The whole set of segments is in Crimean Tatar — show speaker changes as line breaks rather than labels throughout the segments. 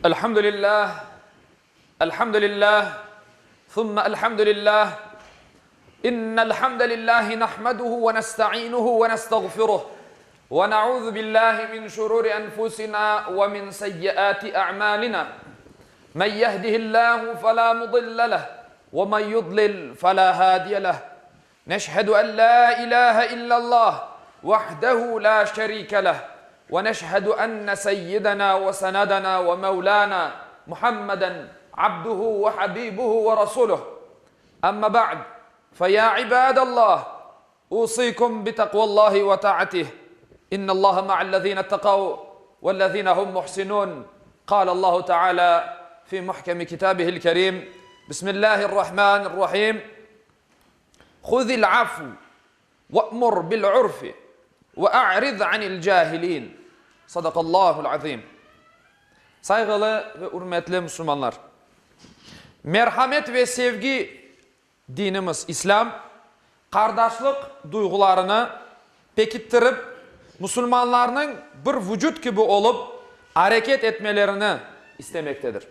الحمد لله الحمد لله ثم الحمد لله إن الحمد لله نحمده ونستعينه ونستغفره ونعوذ بالله من شرور أنفسنا ومن سيئات أعمالنا من يهده الله فلا مضل له ومن يضلل فلا هادي له نشهد أن لا إله إلا الله وحده لا شريك له ونشهد أن سيدنا وسندنا ومولانا محمدا عبده وحبيبه ورسوله أما بعد فيا عباد الله أوصيكم بتقوى الله وطاعته إن الله مع الذين اتقوا والذين هم محسنون قال الله تعالى في محكم كتابه الكريم بسم الله الرحمن الرحيم خذ العفو وأمر بالعرف وأعرض عن الجاهلين صدق الله العظيم Sayğılı ve ürmetli musulmanlar! Merhamet ve sevgi dinimiz İslâm, qardaşlıq duyğularını pekittirip, musulmanlarnıñ bir vucut kibi olıp areket etmelerini istemektedir.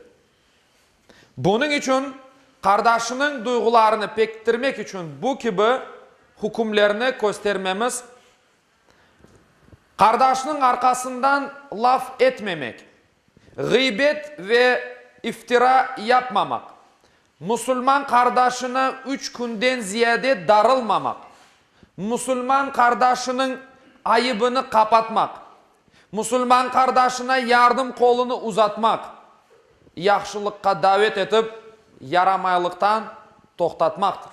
Bunıñ içün qardaşınıñ duyğularını pekittirmek içün bu kibi hükümlerni köstermemiz, qardaşnıñ arqasından laf etmemek, ğıybet ve iftira yapmamaq, musulman qardaşına üç künden ziyade darılmamaq, musulman qardaşınıñ ayıbını qapatmaq, Musulman qardaşına yardım qolunı uzatmaq, yahşılıqqa davet etip, yaramaylıqtan toqtatmaqtır.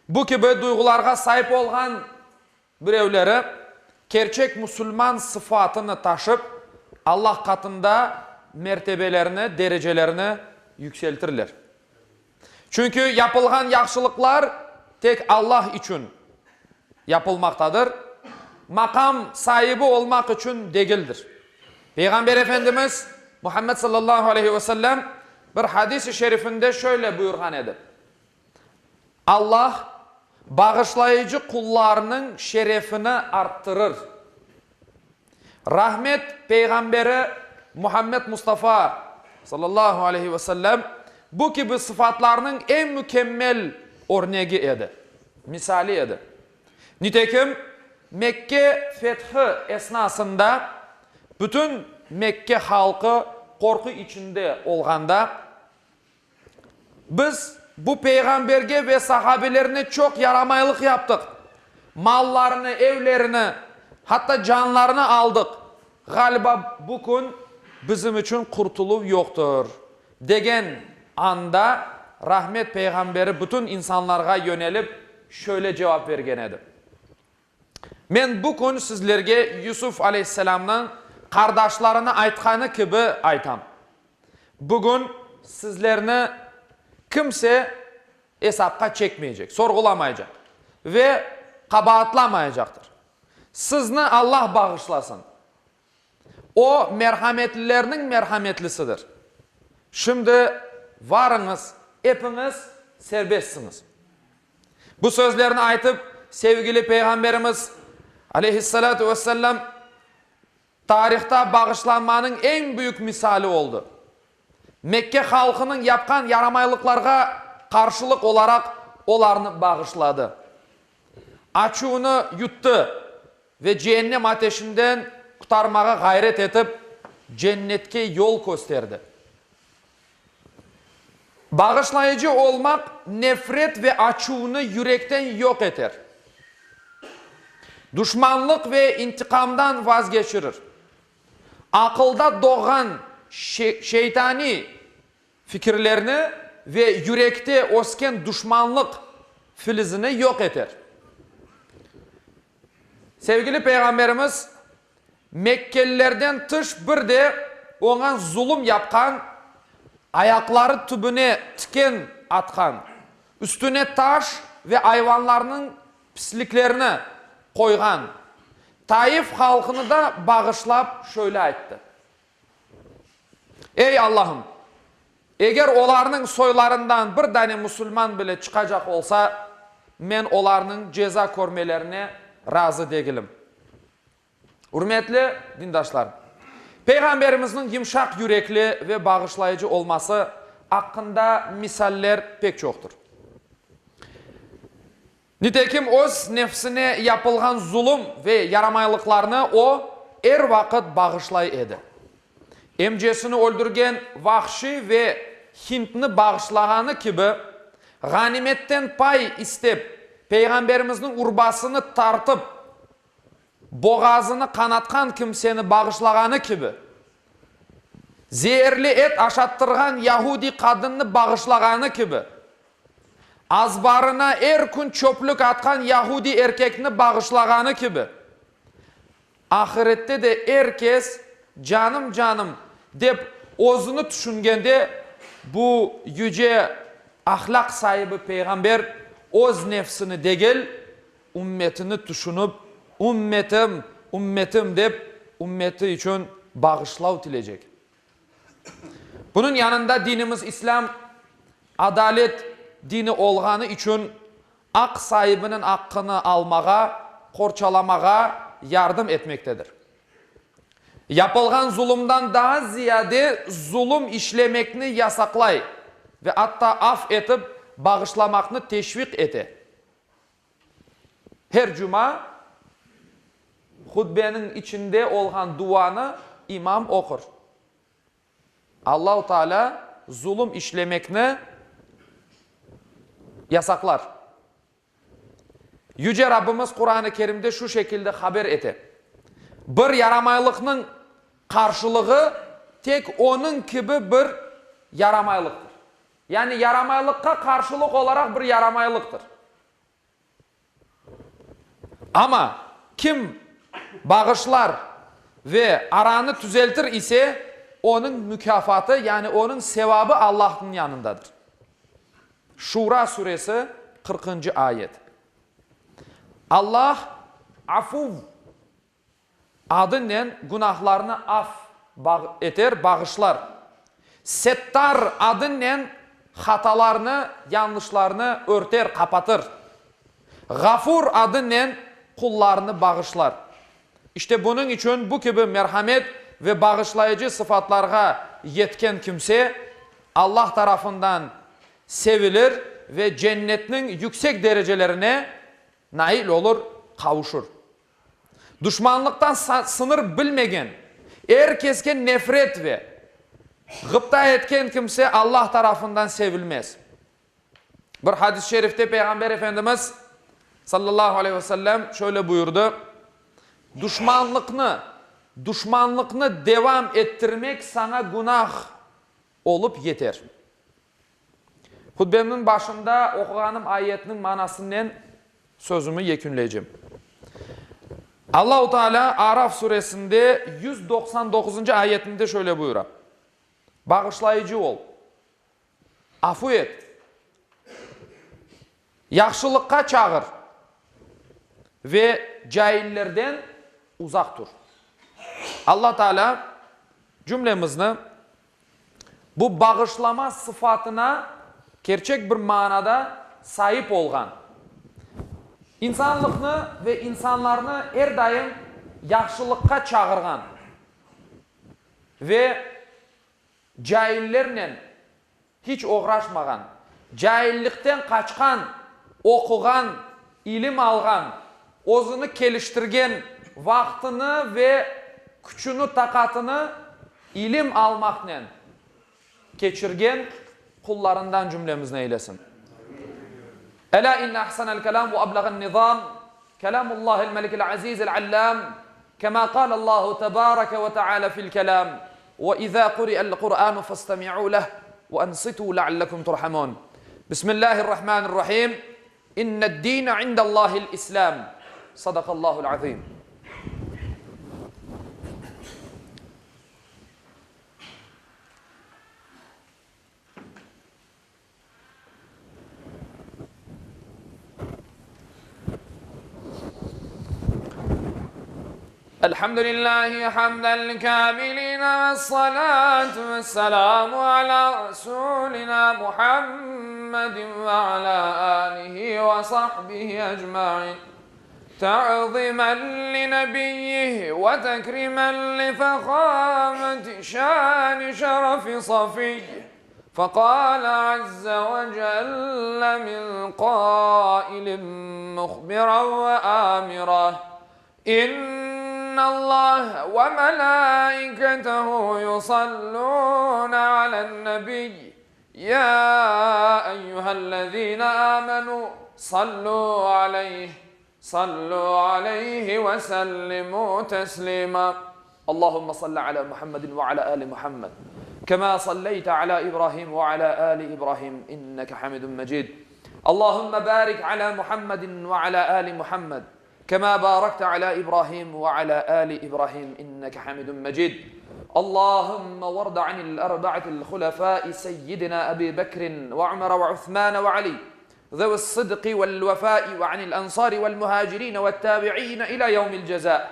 Bu kibi duyğularğa saip olğan birevleri kerçek musulman sıfatını taşıp, Allah qatında mertebelerini, derecelerini yükseltirler. Çünki yapılğan yahşılıqlar tek Allah içün yapılmaqtadır, maqam saibi olmaq içün degildir. Peyğamber Efendimiz Muhammed sallallahu aleyhi ve sellem bir hadis-i şerifinde şöyle buyurğan edi, Allah bağışlayıcı qullarınıñ şerefini arttırır. Rahmet Peyğamberi Muhammed Mustafa, sallallahu aleyhi ve sellem, bu kibi sıfatlarnıñ eñ mükemmel örnegi edi, misali edi. Nitekim, Mekke fethi esnasında bütün Mekke halqı qorqu içinde olğanda, Biz bu peyğamberge ve sahabelerine çoq yaramaylıq yaptıq. Mallarını, evlerini, hatta canlarını aldıq. Ğaliba bu kün bizim içün qurtuluv yoqtır, degen anda Rahmet peyğamberi bütün insanlarğa yönelip şöyle cevap bergen edi, Men bu kün sizlerge Yusuf aleyhisselâmnıñ qardaşlarına aytqanı kibi aytam. Bugün sizlerni kimse esapqa çekmeycek, sorğulamaycaq ve qabaatlamaycaqtır. Sizni Allah bağışlasın. O, merhametlilerniñ merhametlisidir. Şimdi varıñız, epiñiz serbestsiñiz. Bu sözlerni aytıp, sevgili Peyğamberimiz, aleyhissalâtu vesselâm, tarihta bağışlanmanıñ eñ büyük misali oldı. Mekke halqınıñ yapqan yaramaylıqlarğa qarşılıq olaraq olarnı bağışladı. Açuvını yuttı ve ceennem ateşinden qutarmağa ğayret etip, cennetke yol kösterdi. Bağışlayıcı olmaq nefret ve açuvnı yürekten yoq eter. Duşmanlıq ve intiqamdan vazgeçirir. Aqılda doğğan şeytaniy fikirlerni ve yürekte ösken duşmanlıq filizini yoq eter. Sevgili Peyğamberimiz Mekkelilerden tış bir de oña zulum yapqan, ayaqları tübüne tiken atqan, üstüne taş ve ayvanlarnıñ pisliklerini qoyğan Taif halqını da bağışlap şöyle ayttı, Ey, Allahım! Eger olarnıñ soylarından bir dane musulman bile çıqacaq olsa, men olarnıñ ceza körmelerine razı degilim. Ürmetli dindaşlar! Peyğamberimizniñ yımşaq yürekli ve bağışlayıcı olması aqqında misaller pek çoqtır. Nitekim, öz nefsine yapılğan zulum ve yaramaylıqlarnı o, er vaqıt bağışlay edi. Emcesini öldürgen Vahşi ve Hindni bağışlağanı kibi, ğanimetten pay istep, Peyğamberimizniñ urbasını tartıp, boğazını qanatqan kimseni bağışlağanı kibi, zeerli et aşattırğan yahudiy qadınnı bağışlağanı kibi, azbarına er kün çöplük atqan yahudiy erkekni bağışlağanı kibi, ahirette de er kes canım, canım, dep özüni tüşüngende, bu yüce ahlâq saibi peyğamber öz nefsini degil, Ümmetini tüşünip, Ümmetim, ümmetim dep, ümmeti içün bağışlav tilecek. Bunıñ yanında dinimiz İslâm adalet dini olğanı içün aq saibiniñ aqqını almağa, qorçalamağa yardım etmektedir. Yapılğan zulumdan daa ziyade zulum işlemekni yasaqlay ve atta af etip bağışlamaqnı teşviq ete. Her cuma hutbeniñ içinde olğan duanı imam oqur. Allahu Teala zulum işlemekni yasaqlar. Yüce Rabbimiz Quran-ı Kerimde şu şekilde haber ete, Bir yaramaylıqnıñ qarşılığı tek onıñ kibi bir yaramaylıqtır. Yani yaramaylıqqa qarşılıq olaraq bir yaramaylıqtır. Amma kim bağışlar ve aranı tüzeltir ise, onıñ mukâfatı, yani onıñ sevabı Allahnıñ yanındadır. Şura suresi, qırqıncı ayet. Allah Afuv Adınen günahlarnı af eter, bağışlar. Settar adınen hatalarnı, yañlışlarnı örter, qapatır. Ğafur adınen qullarını bağışlar. İşte bunıñ içün bu kibi merhamet ve bağışlayıcı sıfatlarğa yetken kimse Allah tarafından sevilir ve cennetniñ yüksek derecelerine nail olur, qavuşır. Duşmanlıqtan sıñır bilmegen, er keske nefret ve ğıpta etken kimse Allah tarafından sevilmez. Bir hadis-i şerifte Peyğamber Efendimiz, sallallahu aleyhi ve sellem, şöyle buyurdı, Duşmanlıqnı, duşmanlıqnı devam ettirmek saña günah olıp yeter. Hutbemniñ başında oquğanım ayetniñ manasınen sözümi yekünleycem. Allahu Teala Araf suresinde 199-ncı ayetinde şöyle buyura, Bağışlayıcı ol, afu et, yahşılıqqa çağır ve caillerden uzaq tur. Allah Teala cümlemizni Bu bağışlama sıfatına kerçek bir manada saip olğan, insanlıqnı ve insanlarnı er daim yahşılıqqa çağırğan ve caillernen hiç oğraşmağan, caillikten qaçqan, oquğan, ilim alğan, özüni keliştirgen, vaqtını ve küçüni, taqatını ilim almaqnen keçirgen qullarından cümlemizni eylesin. Elâ inne ahsenel kelâm ve eblağen nizâm kelâmullâhil melikil azîzil allâm kemâ kâlellâhu tebâreke ve teâlâ fil kelâm ve izâ kuri'el Kur'ânu festemi'û leh ve ansitû leallekum turhamûn. Bismillâhirrahmânirrahîm. İnned-dîne indellâhil İslâm. Sadakallâhul azîm. Elhamdülillahi hamdel kâmilîne vessalâtu vesselâmu alâ rasûlinâ Muhammedin ve alâ âlihi ve sahbihi ecmaîn. Ta'zimen li nebiyyihi ve tekrimen li fehameti şani şerefi safiyyihi, fekale azze ve celle min qailin muhbiran ve amira, İnnallâhe ve melâiketehu yusallûne alen-nebiy, ya eyyühellezîne âmenû sallû aleyh, sallû aleyhi ve sellimû teslîmâ. Allahümme salli alâ Muhammedin ve alâ âli Muhammed, kemâ salleyte alâ İbrahim ve alâ âli İbrahim, inneke hamidun mecid. Allahümme bârik alâ Muhammedin ve alâ âli Muhammed, kemâ bârekte alâ İbrahim ve alâ âli İbrahim, inneke hamidun mecid. Allahümme varda anil erba'atil hulefâi seyyidina Ebi Bekrin ve Ömer ve Uthmân ve Ali, zevi's sıdqi vel vefâi ve anil ensâri vel muhâcirîne ve't tâbi'îne ilâ yevmil cezâ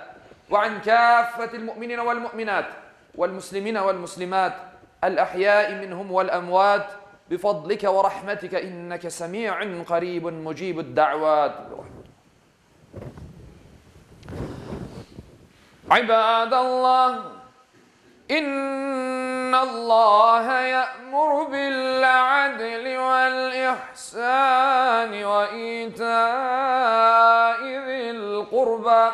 ve an kâffetil mu'minîne vel mu'minât vel muslimîne vel muslimât el ahyâi minhum vel emvât bifadlike ve rahmetike inneke semî'un qarîbun mucîbud da'vât. İbâdallah, İnnallâhe ye'muru bil-'adli vel-ihsâni ve îtâi zil-qurbâ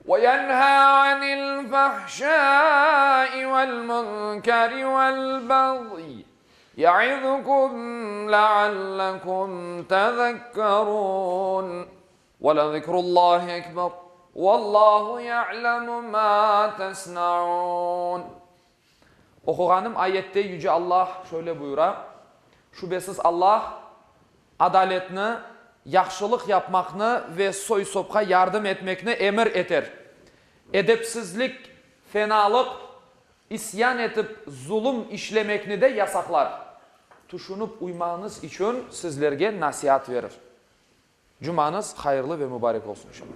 ve yenhâ anil-fahşâi vel-munkeri vel-bagyi ye'izukum leallekum tezekkerûn. Ve lezikrullâhi ekber, vallâhu ya'lemu mâ tesna'ûn. Oquğanım ayette Yüce Allah şöyle buyura, Şübesiz Allah, adaletni, yahşılıq yapmaqnı ve soy-sopqa yardım etmekni emir eter. Edepsizlik, fenalıq, isyan etip zulum işlemekni de yasaqlar. Tüşünip uymañız içün sizlerge nasiat verir. Cumañız hayırlı ve mübarek olsun inşallah.